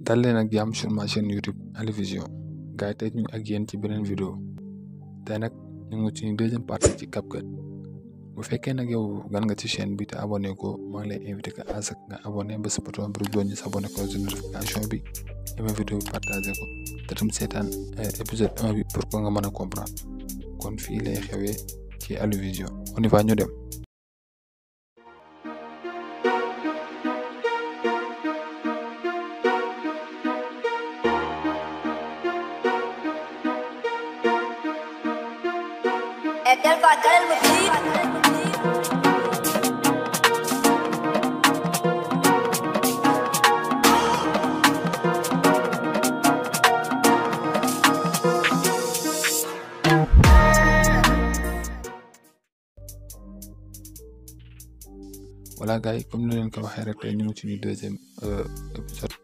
dal leen ak jàmm sur ma chaîne YouTube Ali Vision gars yi tey ñu ngi ak yéen ci beneen vidéo tey nag ñu ngi ci deuxième partie ci CapCut bu fekkee nag yow gan nga ci chaîne bi te abonné ko maa ngi lay invité que à ce que nga abonné ba sa bouton bu doon ñu s'abonné ko ci notification bi aimé vidéo bi partagé ko te tam seetaan épisode 1 bi pour que nga mën a comprendre kon fii lay xewee ci Ali Vision on y va ñu dem. Voilà gars yi comme ni leen ko waxee rek tey ñu ngi ci deuxième épisode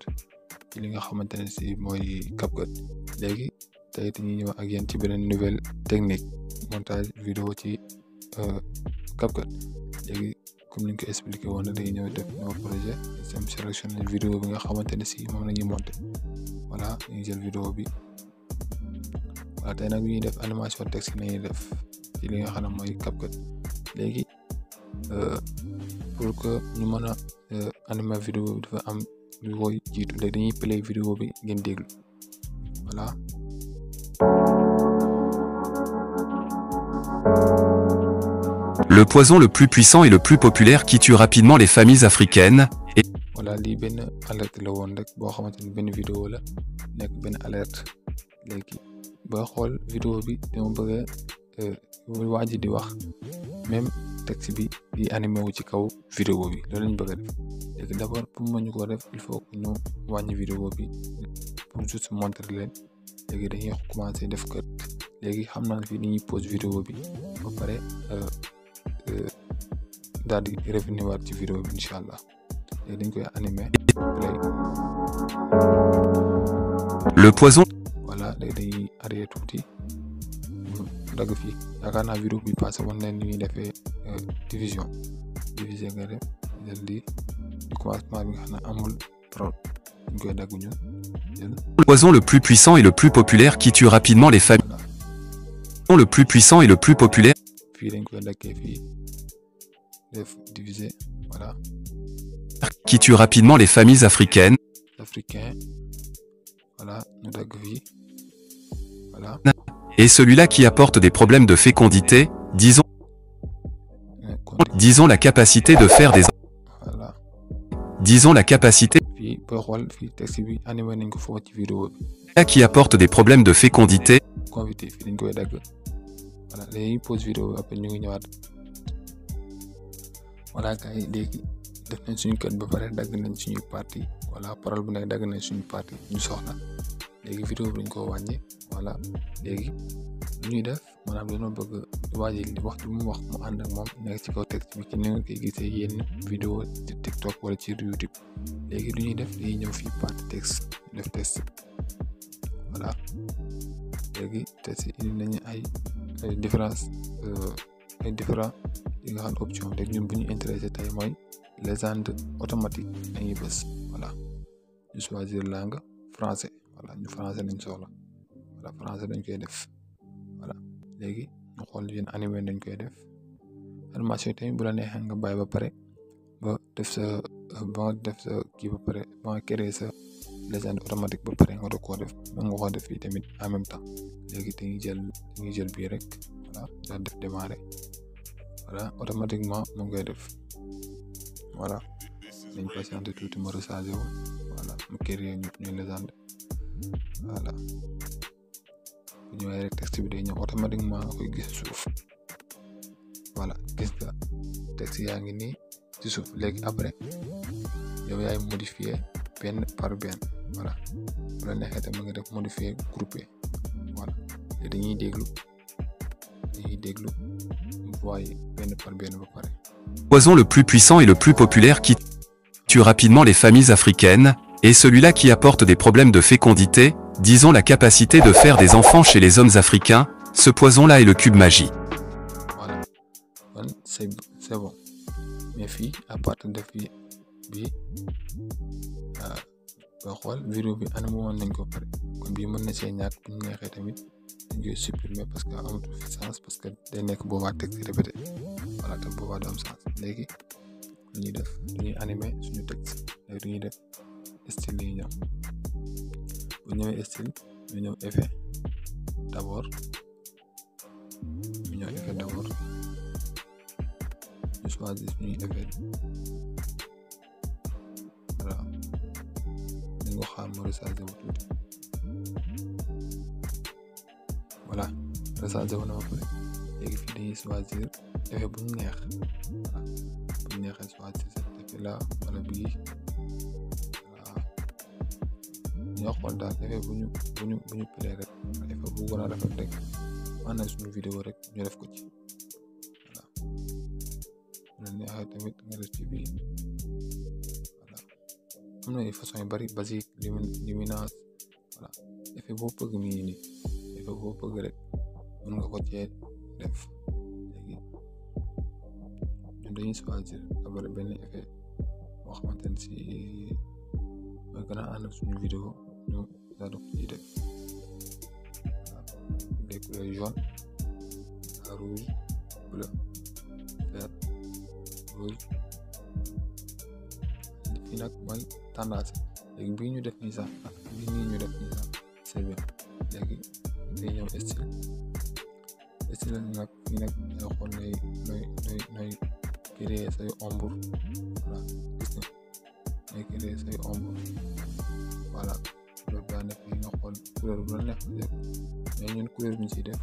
ci li nga xamante ne si mooy CapCut léegi tey dañuy ñëw ak yéen ci beneen nouvelle technique montage vidéo ci CapCut léegi comme ni ñu ko expliqué woon na dañuy ñëw def nouveau projet sem sélectionné vidéo bi nga xamante ne si moom la ñuy monté voilà ñu jël vidéo bi voilà tey nag ñuy def animation texte nañuy def ci li nga xam ne mooy CapCut léegi pour que ñu mën a animer vidéo bi dafa am lu koy jiitu léegi dañuy play vidéo bi ngeen déglu voilà. Le poison le plus puissant et le plus populaire qui tue rapidement les familles africaines. Voilà lii benn alerte la woon rek boo xamante ni benn vidéo la nekk benn alerte léegi boo xool vidéo bi dama bëgg a waa ji di wax même texte bi di animé wu ci kaw vidéo bi loolu lañ bëgg a def léegi d'abord pour ma ñu ko def il faut que ñu wàññi vidéo bi pour juste montrer leen léegi dañuy commencer def cut léegi xam naa fi dañuy pause vidéo bi ba pare daal di revenir waat ci vidéo bi incha allah léegi dañ koy animé play. Le poison. voilà léegi dañuy arrêté tuuti dagg fii yaakaar naa vidéo bi passé woon nañ ni ñuy defee diviser nga def jël di commencement bi nga xam ne amul trop ñu koy dagg ñu jël. Le poison le plus puissant et le plus populaire qui tue rapidement les familles. Le plus puissant et le plus populaire. fii dañ koy daggee fii def diviser voilà. Qui tue rapidement les familles africaines. Voilà ñu dagg fii voilà. Et celui-là qui apporte des problèmes de fécondité, disons la capacité de faire des. Voilà. Disons la capacité. Fii boo xool fii texte bi animé nañ ko foofu ci vidéo bi. Qui apporte des problèmes de fécondité. Convité fii dañ koy dagg voilà léegi pause vidéo bi après ñu ngi ñëwaat voilà gars yi léegi def nañ suñu cut ba pare dagg nañ suñu partie voilà parole bu nekk dagg nañ suñu partie ñu soxla léegi vidéo bi dañ ko wàññi voilà léegi lu ñuy def maanaam dañoo bëgg waaji li wax mu wax mu ànd ak moom nekk ci kaw texte bi ci ni nga koy gisee yenn vidéo ci TikTok wala ci YouTube léegi lu ñuy def dañuy ñëw fii partie texte def texte voilà léegi texte indi nañu ay différents yi nga xam ne option léegi ñun bu ñu intéressé tey mooy légende automatique dañuy bës voilà ñu choisir langue français voilà ñu français nañ soxla voilà français dañ koy def voilà léegi ñu xool yéen animé dañ koy def animation tamit bu la neexee nga bàyyi ba pare ba def sa kii ba pare ba nga créer sa légende automatique ba pare nga doog koo def ba nga ko def fii tamit en même temps léegi dañuy jël bii rek voilà daal def démarrer voilà automatiquement mu ngi koy def voilà dañ patienter tuuti ma recharger wu voilà mu créer ñu légende voilà bu ñëwee rek texte bi day ñëw automatiquement nga koy gis suuf voilà gis nga texte yaa ngi nii ci suuf léegi après yow yaay modifier benn par benn voilà bu la neexee tamit nga def modifier groupé voilà léegi dañuy déglu voyer benn par benn ba pare. Poison le plus puissant et le plus populaire qui tue rapidement les familles africaines, et celui-là qui apporte des problèmes de fécondité, disons la capacité de faire des enfants chez les hommes africains, ce poison-là est le cube magie. Voilà, bon, c'est bon. Mais fii à partir de fii bi boo xool vidéo bi animé woon nañ ko pare kon bii mën na see ñàkk bu ñu neexee tamit dañ koy supprimer parce que amatul fi sens parce que day nekk boobaa texte répété voilà te boobaa du am sens léegi lu ñuy def dañuy animé suñu texte léegi dañuy def style yi ñëw bu ñëwee style ñu ñëw effet d'abord ñu choisir suñuy effet voilà dañ ko xaar mu rechargé wu tuuti voilà rechargé wu na ba pare léegi fii dañuy choisir effet bu ñu neex voilà bu ñu neexee choisir cet effet là wala bii voilà ñoo xool daal effet bu ñu péré rek effet bu gën a rafet rek maanaam suñu vidéo rek ñu def ko ci voilà bu neexee tamit nga def ci bii voilà am na ay façon yu bari basique luminance voilà effet boo bëgg mi ngi nii effet boo bëgg rek mën nga ko cee def léegi ñun dañuy choisir d'abord benn effet boo xamante ne si mooy gën a ànd ak suñu vidéo ñu daal di ko ciy def des couleurs jaune rouge bleu vert rouge fii nag mooy tendance léegi bii ñu def nii sax ak bii nii ñu def nii sax c'est bien léegi day ñëw style nag fii nag day xool nooy créer say ombre voilà gis nga nooy créer say ombre voilà couleur daa nekk yi nga xool couleur bu la neex mais ñun couleur bi ñu ciy def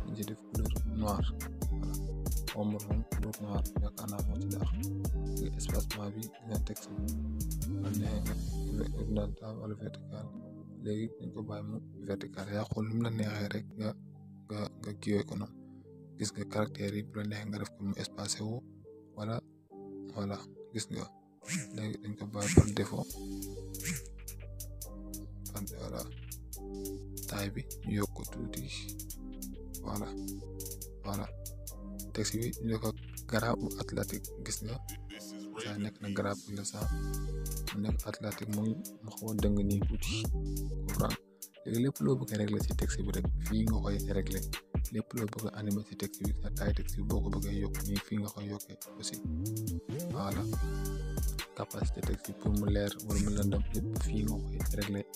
couleur noire voilà ombre moom couleur noire yaakaar naa moo ci daax espacement bi dina texte bi wala neexee nga horizontal wala vertical léegi dañ ko bàyyi mu vertical yaa xool lu mu la neexee rek nga kiiwee ko noonu gis nga caractère yi bu la neexee nga def ko mu espacé wu wala voilà gis nga léegi dañ ko bàyyi par défaut voilà taille bi ñu yokk ko tuuti voilà texte bi ñu ko garaabu atlantique gis nga saa nekk na garab bi la sax mu nekk atlantique mu xaw a dëng nii tuuti comprendre léegi lépp loo bëgg a régler ci texte bi rek fii nga koy régler lépp loo bëgg a animer ci texte bi sa taille texte bi boo ko bëggee yokk nii fii nga koy yokkee aussi voilà capacité texte bi pour mu leer wala mu lëndëm lépp fii nga koy régler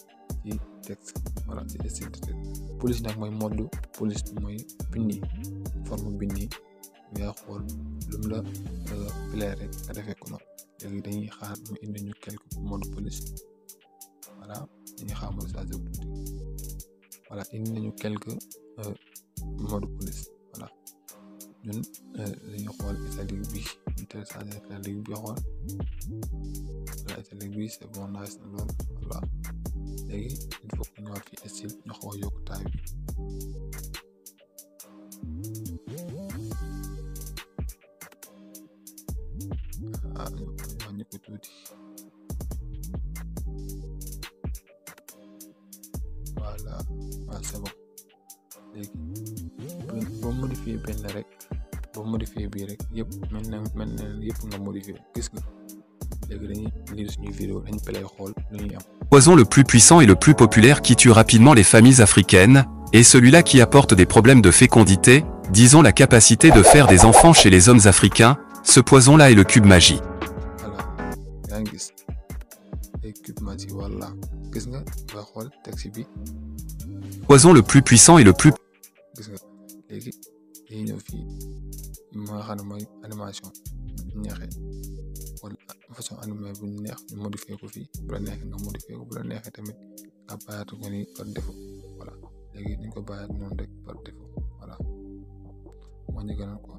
ci texte voilà ci style de texte police nag mooy mode police mooy bindi forme bindi yaa xool lu mu la plaire rek nga defee ko noonu léegi dañuy xaar mu indi ñu quelques mode police voilà dañuy xaar mu rechargé wu tuuti voilà indi nañu quelques mode police voilà ñun dañuy xool italique bi ñu téléchargé italique bi xool voilà italique bi c'est bon nice na lool voilà léegi il faut que ñëwaat fi style ñu xaw a yokk taille bi wàññi ko tuuti voilà c'est bon léegi boo modifié benn rek boo modifié bii rek yëpp mel na yëpp nga modifié gis nga léegi dañuy lire suñuy vidéo dañu play xool lu ñuy am. Poison le plus puissant et le plus populaire qui tue rapidement les familles africaines, est celui-là qui apporte des problèmes de fécondité, disons la capacité de faire des enfants chez les hommes africains. Ce poison-là est le cube magie. Voilà yaa ngi gis ay cube magie voilà gis nga nga xool texte bi. Poison le plus puissant et le plus. gis nga léegi dañuy ñëw fii ma xam ne mooy animation neexee wala façon animé bu ñu neex ñu modifié ko fii bu la neexee nga modifié ko bu la neexee tamit nga bàyyaat ko ni par défaut voilà léegi dañ ko bàyyaat noonu rek par défaut voilà moo ñu gënal quoi.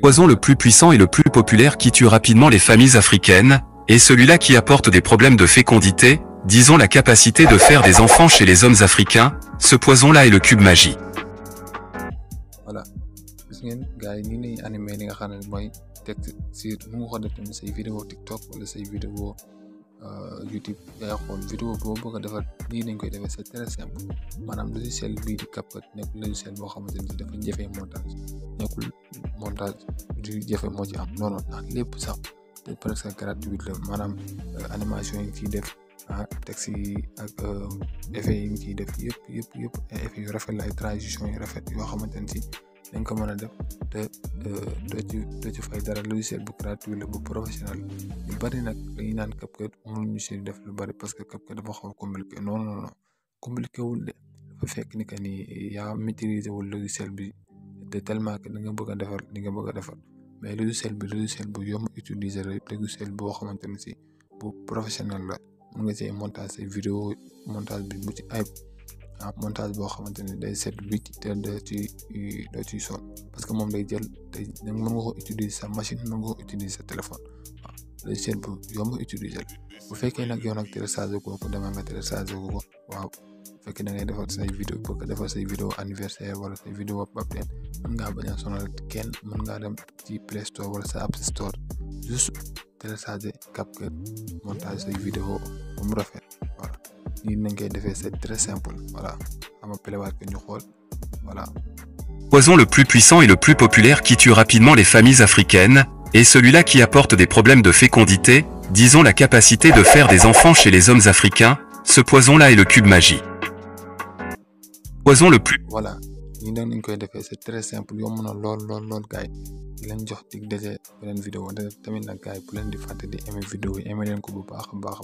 Poison le plus puissant et le plus populaire qui tue rapidement les familles africaines, est celui-là qui apporte des problèmes de fécondité, disons la capacité de faire des enfants chez les hommes africains. Ce poison-là est le cube magie. Voilà gis ngeen gars yi nii lañuy animé li nga xam ne mooy texte si mu nga ko def tamit say vidéo TikTok wala say vidéo YouTube yaa xool vidéo boo bëgg a defar nii lañ koy defee c'est très simple maanaam logiciel bii di CapCut nekkul logiciel boo xamante ni dafa jafee montage nekkul montage du jafe moo ci am non non ndax lépp sax te presque gratuit la maanaam animation yi ciy def texte yi ak effet yi ñu ciy def yëpp ay effet yu rafet la ay transition yu rafet yoo xamante ne si dañ ko mën a def te doo ci fay dara. logiciel bu gratuit la bu professionnel yu bari nag dañuy naan CapCut mënul ñu si def lu bari parce que CapCut dafa xaw a compliqué non compliqué wul de dafa fekk ni que ni yaa maîtriser wul logiciel bi de tellement que da nga bëgg a defar li nga bëgg a defar mais logiciel bu yomb utiliser la logiciel boo xamante ne si bu professionnel la mun nga see montage say vidéo montage bi bu ci ayib montage boo xamante ne day set wicc te doo ciy sonn parce que moom day jël mën nga ko utiliser sa machine mën nga ko utiliser sa téléphone logiciel bu yomb utiliser bu fekkee nag yow nag télécharge ko demal nga télécharge ko waaw bu fekkee da ngay defar say vidéo bëgg defar say vidéo anniversaire wala say vidéo baptême mën ngaa bañ a sonal kenn mën ngaa dem ci Play Store wala sa App Store juste télécharger CapCut montage say vidéo ba mu rafet voilà nii nañ koy defee c'est très simple voilà ama pelewaat ko ñu xool voilà. Poison le plus puissant et le plus populaire qui tue rapidement les familles africaines, et celui-là qui apporte des problèmes de fécondité, disons la capacité de faire des enfants chez les hommes africains, ce poison-là est le cube magie. Poison le plus... Voilà, nii nañ koy defee c'est très simple yomb na lool gars yi di leen jox dig daje beneen vidéo tamit nag gars yi bu leen di fàtte di aimer vidéo yi aimer leen ko bu baax a baax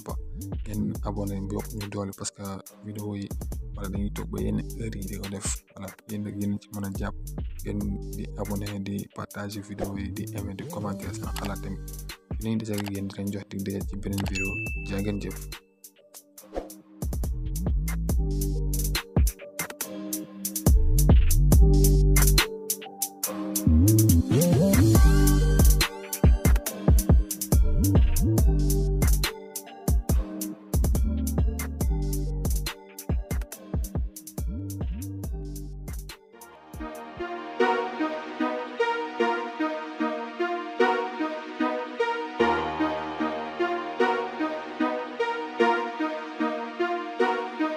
ngeen abonné bu yokk ñu doole parce que vidéo yi wala dañuy toog ba yenn heure yi di ko def voilà yéen nag yéen ci mën a jàpp ngeen di abonné di partager vidéo yi di aimer di commenter seen xalaat tamit di leen di sax yéen di leen jox dig daje ci beneen vidéo jaa ngeen jëf.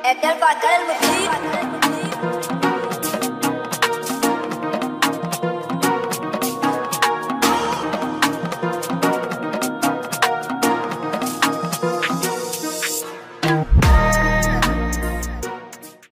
Aquel bacana no